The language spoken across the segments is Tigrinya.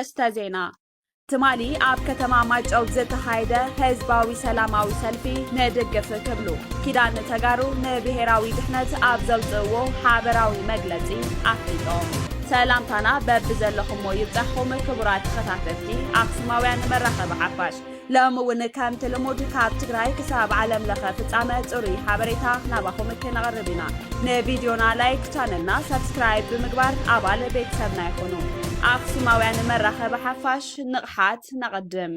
ኣርእስተ ዜና። ትማሊ ኣብ ከተማ ማይጨው ዝተኻየደ ህዝባዊ ሰላማዊ ሰልፊ ንድግፍ ክብሉ ኪዳን ተጋሩ ንብሔራዊ ድሕነት ኣብ ዘውፅእዎ ሓበራዊ መግለፂ ኣፍሊጦም። ሰላምታና በብዘለኹሞ ይብፃሕኹም ክቡራት ተኸታተልቲ ኣክሱማውያን መራኸቢ ሓፋሽ። ሎሚ እውን ከምቲ ልሙድ ካብ ትግራይ ክሳብ ዓለም ለኸ ፍጻመ ጽሩይ ሓበሬታ ናባኹም ክነቕርብ ኢና። ንቪድዮና ላይክ፣ ቻነልና ሰብስክራይብ ብምግባር ኣባል ቤተሰብና ይኹኑ። ኣክሱማውያን መራኸቢ ሓፋሽ ንቕሓት ነቐድም።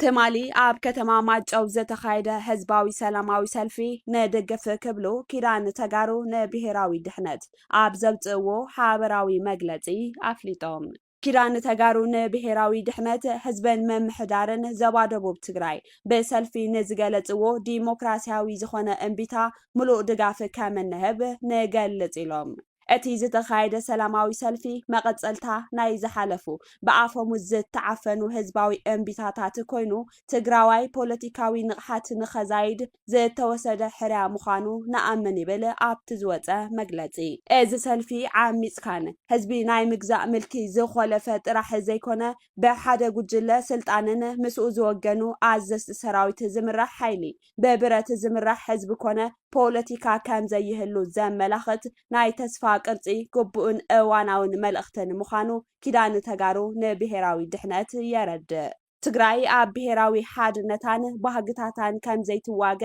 ትማሊ ኣብ ከተማ ማይጨው ዝተኻየደ ህዝባዊ ሰላማዊ ሰልፊ ንድግፍ ክብሉ ኪዳን ተጋሩ ንብሔራዊ ድሕነት ኣብ ዘውፅእዎ ሓበራዊ መግለፂ ኣፍሊጦም። ኪዳን ተጋሩ ንብሔራዊ ድሕነት ህዝብን ምምሕዳርን ዞባ ደቡብ ትግራይ ብሰልፊ ንዝገለፅዎ ዲሞክራሲያዊ ዝኾነ እምቢታ ምሉእ ድጋፍ ከም እንህብ ንገልፅ ኢሎም። እቲ ዝተኻየደ ሰላማዊ ሰልፊ መቐፀልታ ናይ ዝሓለፉ ብኣፈሙዝ ዝተዓፈኑ ህዝባዊ እምቢታታት ኮይኑ ትግራዋይ ፖለቲካዊ ንቕሓት ንኸዛይድ ዝተወሰደ ሕርያ ምዃኑ ንኣምን ይብል ኣብቲ ዝወፀ መግለፂ። እዚ ሰልፊ ዓሚፅካን ህዝቢ ናይ ምግዛእ ምልኪ ዝኾለፈ ጥራሕ ዘይኮነ ብሓደ ጉጅለ ስልጣንን ምስኡ ዝወገኑ ኣዘዝቲ ሰራዊት ዝምራሕ ሓይሊ ብብረት ዝምራሕ ህዝቢ ኮነ ፖለቲካ ከም ዘይህሉ ዘመላኽት ናይ ተስፋ ቅርጺ ግቡእን እዋናውን መልእኽትን ምዃኑ ኪዳን ተጋሩ ንብሔራዊ ድሕነት የረድእ። ትግራይ ኣብ ብሔራዊ ሓድነታን ባህግታታን ከም ዘይትዋገ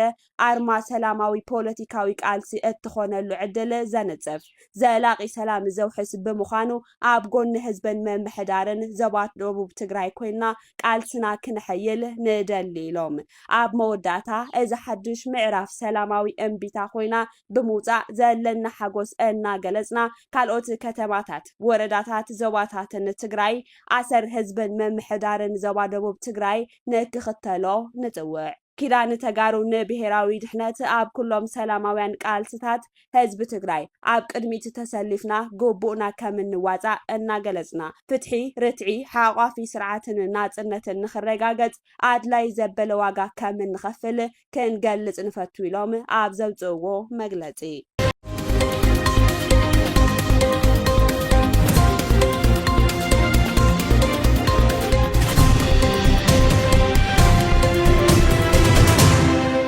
ኣርማ ሰላማዊ ፖለቲካዊ ቃልሲ እትኾነሉ ዕድል ዘንጽፍ ዘላቒ ሰላም ዘውሕስ ብምዃኑ ኣብ ጎኒ ህዝብን ምምሕዳርን ዞባ ደቡብ ትግራይ ኮይና ቃልስና ክነሐይል ንደሊ ኢሎም። ኣብ መወዳእታ እዚ ሓድሽ ምዕራፍ ሰላማዊ እምቢታ ኮይና ብምውፃእ ዘለና ሓጎስ እናገለፅና ካልኦት ከተማታት፣ ወረዳታት፣ ዞባታትን ትግራይ ኣሰር ህዝብን ምምሕዳርን ዞባ ደቡብ ትግራይ ንክኽተሎ ንፅውዕ። ኪዳን ተጋሩ ንብሔራዊ ድሕነት ኣብ ኩሎም ሰላማውያን ቃልስታት ህዝቢ ትግራይ ኣብ ቅድሚት ተሰሊፍና ግቡእና ከም እንዋፃእ እናገለፅና ፍትሒ፣ ርትዒ፣ ሓቋፊ ስርዓትን ናፅነትን ንክረጋገፅ ኣድላይ ዘበለ ዋጋ ከም እንኸፍል ክንገልፅ ንፈቱ ኢሎም ኣብ ዘውፅእዎ መግለፂ።